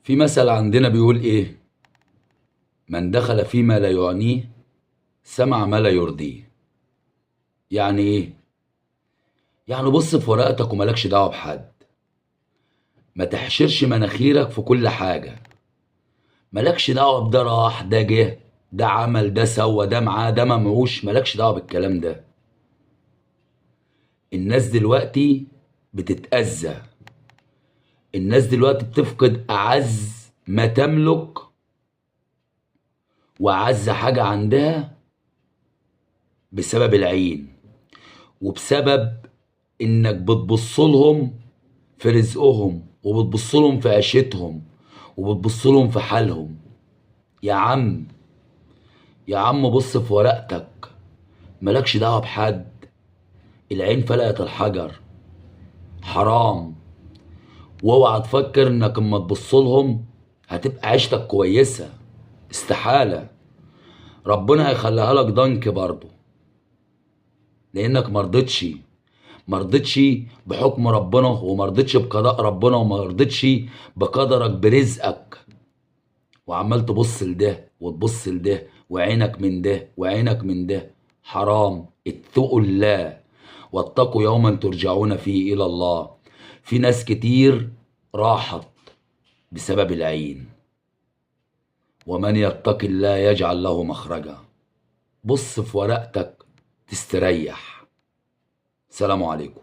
في مثل عندنا بيقول ايه؟ من دخل فيما لا يعنيه سمع ما لا يرضيه. يعني ايه؟ يعني بص في ورقتك وملكش دعوه بحد، ما تحشرش مناخيرك في كل حاجة، ملكش دعوه بده راح ده جه ده عمل ده سوى ده معاه ده ممعوش، ملكش دعوه بالكلام ده. الناس دلوقتي بتتأذى، الناس دلوقتي بتفقد أعز ما تملك وأعز حاجة عندها بسبب العين، وبسبب إنك بتبصلهم في رزقهم وبتبصلهم في عيشتهم وبتبصلهم في حالهم. يا عم يا عم بص في ورقتك، مالكش دعوة بحد. العين فلقت الحجر، حرام. واوعى تفكر انك اما تبصلهم هتبقى عيشتك كويسة، استحالة. ربنا هيخليها لك ضنك برضه، لانك مرضتش بحكم ربنا، ومرضتش بقضاء ربنا، ومرضتش بقدرك برزقك، وعمال تبص لده وتبص لده وعينك من ده وعينك من ده. حرام. اتقوا الله واتقوا يوما ترجعون فيه إلى الله. في ناس كتير راحت بسبب العين، ومن يتق الله يجعل له مخرجا. بص في ورقتك تستريح. سلام عليكم.